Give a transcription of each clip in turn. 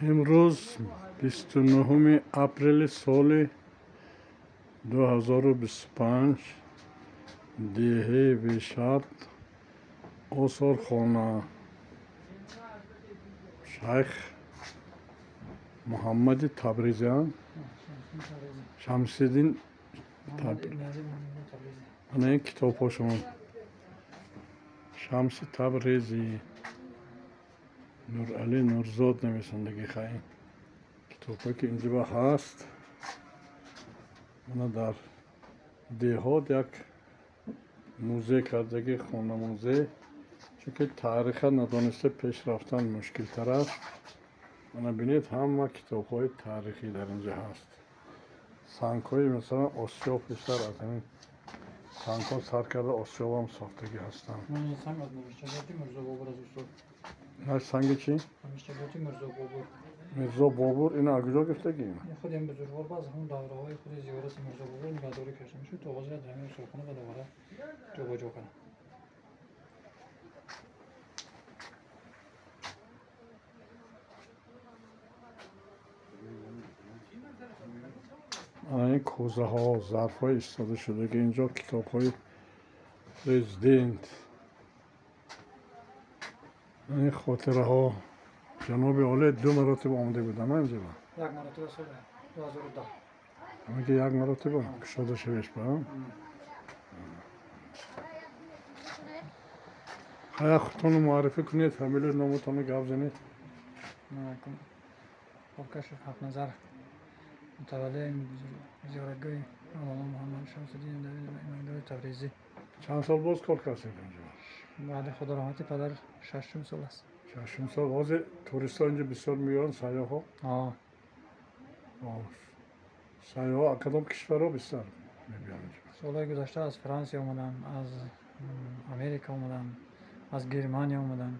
Имрӯз 29 апрели соли 2025, деҳаи Вешабт, осорхона Шайх Муҳаммади Табризиан, Шамсиддин. Ана ин китобҳошон, Шамси Табрезӣ, Нуралӣ Нурзод нависандагӣ. Хаин китобҳое ки инҷоба ҳаст. Мана дар деҳот як музей кардагӣ, хона музей, чунки таъриха надониста пеш рафтан мушкилтар аст. Мана бинед, ҳама китобҳои таърихӣ дар инҷа ҳаст. Сангҳои, масалан, осиёб, пештар аз ҳамин сангҳо сар карда осиёбам сохтагӣ ҳастанд. Санг аз навиштаҷоти Мирзо Бобур аз устод. Санги чӣ? Навиштаҷоти Мирзо Бобур. Мирзо Бобур ина аз куҷо гирифтагӣ? Худи ин бузургвор ба аз ҳамон давраҳои худи зиёрати Мирзо Бобур нигаҳдорӣ карда мешуд, то ҳозир дар ҳамин осорхона ва дубора ҷобаҷо карданд. Ана ин кӯзаҳо, зарфҳои истифодашудаги инҷо, китобҳои президент, ин хотираҳо. Ҷаноби олӣ, ду маротиба омада будам инҷо? Як маротиба, соли 2010. Ҳамаги як маротиба кушода шавеш ба. Хая, худтонро муаррифӣ кунед, фамилию номатонро гап занед. Хокашев Ҳақназар, мутаваллии зиёратгоҳи Мавлоно Муҳаммад Шамсуддин Имомдори Табрезӣ. Чанд сол боз кор кардед инҷо? Баъди худораҳмати падар шашум сол аст. Шашум сол. Ҳозир туристҳо инҷо бисёр меоянд, сайёҳҳо? Сайёҳҳо аз кадом кишварҳо бисёр мебиёнд инҷо? Солҳои гузашта аз Франсия омаданд, аз Америка омаданд, аз Германия омаданд.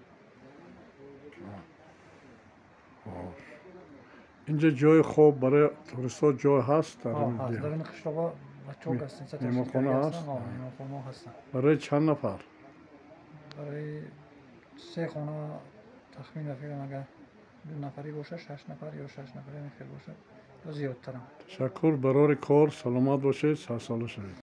Инҷо ҷои хоб барои туристҳо ҷой ҳаст? Ҳаст, дар ин қишлоқҳо бачаҳо гостиница. Меҳмонхона ҳаст? Меҳмонхонаҳо ҳастанд. Барои чанд нафар? Барои се хона тахмин ба фикрам, агар ду нафарӣ бошад, шаш нафар ё шаш нафари ҳамин хел бошад ё зиёдтарам. Ташаккур, барори кор, саломат бошед, сарсола шавед.